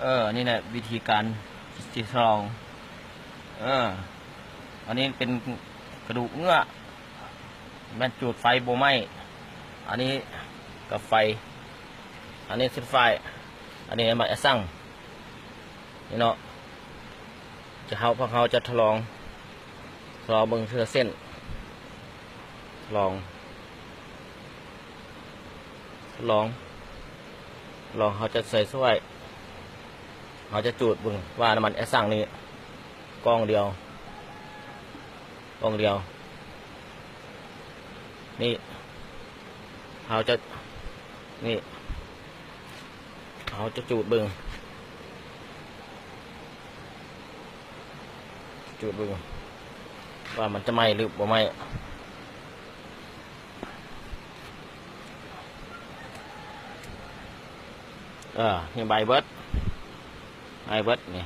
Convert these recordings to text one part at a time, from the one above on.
ເອີ ນີ້ແຫຼະວິທີການທີ່ທະລອງ. ເອີ ອັນນີ້ເປັນກະດູກເງື້ອ ແມ່ນຈູດໄຟບໍ່ໄໝ້. ອັນນີ້ກະໄຟ ອັນນີ້ເສັ້ນຝ້າຍ ອັນນີ້ໄມ້ອາຊັງ ນີ້ເນາະ. ຈະເຮົາ ພວກເຮົາຈະທະລອງ ທະລອງເບິ່ງເທື່ອເສັ້ນ ທະລອງ ທະລອງ ທະລອງ ເຮົາຈະໃສ່ຊ່ວຍ ເຮົາຈະຈູດເບິ່ງວ່ານ້ຳມັນແອດຊັງນີ້ກ້ອງດຽວ ກ້ອງດຽວ ນີ້ ເຮົາຈະ ນີ້ ເຮົາຈະຈູດເບິ່ງ ຈູດເບິ່ງວ່າມັນຈະໄໝ້ຫຼືບໍ່ໄໝ້. ເອີ ນີ້ໄໝ້ເບິດ ໄໝ້ເບິດນີ້.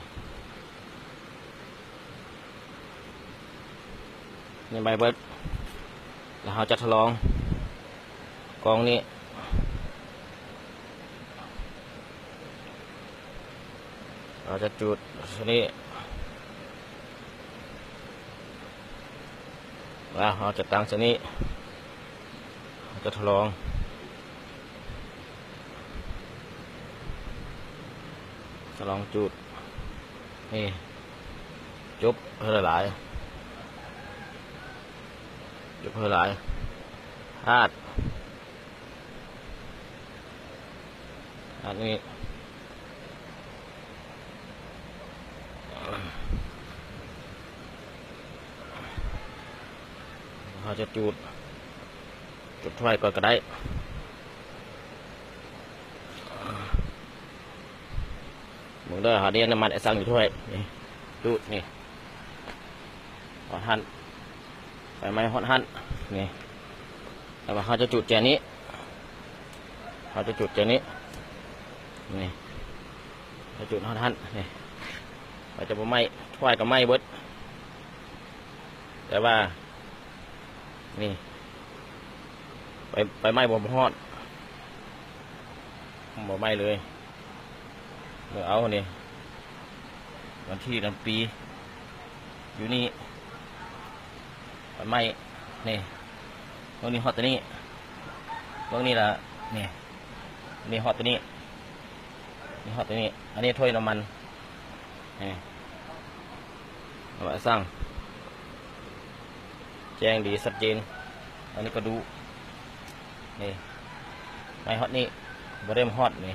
ນີ້ໄໝ້ເບິດ ແລ້ວເຮົາຈະທະລອງກ້ອງນີ້ ເຮົາຈະຈູດໂຕນີ້ ແລ້ວເຮົາຈະຕັ້ງໂຕນີ້ ເຮົາຈະທະລອງ ທະລອງຈູດ ນີ້ ຈົບເຮີຫຼາຍໆ ຈົບເຮີຫຼາຍ ຮາດ ຮາດນີ້ ເຮົາຈະຈູດ ຈຸດໄຟກ່ອນກໍໄດ້. ເບິ່ງເດີ ເຮົາໄດ້ນ້ຳມັນແອດຊັງຢູ່ຖ້ວຍ ນີ້ ຈູດນີ້ ຮອດຫັ້ນ ໄຟໄໝ້ຮອດຫັ້ນ ນີ້ ແລ້ວເຮົາຈະຈູດແຈນີ້ ເຮົາຈະຈູດແຈນີ້ ນີ້ ເຮົາຈູດຮອດຫັ້ນ ນີ້ ເຮົາຈະບໍ່ໄໝ້ ຖ້ວຍກໍໄໝ້ເບິດ ແຕ່ວ່າ ນີ້ ໄຟ ໄຟໄໝ້ບໍ່ຮອດ ບໍ່ໄໝ້ເລີຍ. ເບິ່ງເອົານີ້ ວັນທີ ວັນປີ ຢູ່ນີ້ ໄຟໄໝ້ ນີ້ ເບິ່ງນີ້ຮອດໂຕນີ້ ເບິ່ງນີ້ລະ ນີ້ ນີ້ຮອດໂຕນີ້ ນີ້ຮອດໂຕນີ້ ອັນນີ້ຖ້ວຍນ້ຳມັນ ນີ້ ເອົາໄວ້ສັ່ງ ແຈ້ງດີຊັດເຈນ. ອັນນີ້ກະດູກ ນີ້ ໄໝ້ຮອດນີ້ ບໍ່ໄດ້ມາຮອດນີ້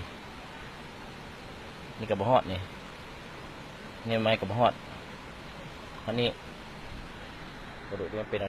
ນີ້ກະບໍ່ຮອດນີ້ ນີ້ໄໝ້ກະບໍ່ຮອດ ຮອດນີ້ ກະດູກນີ້ມັນເປັນ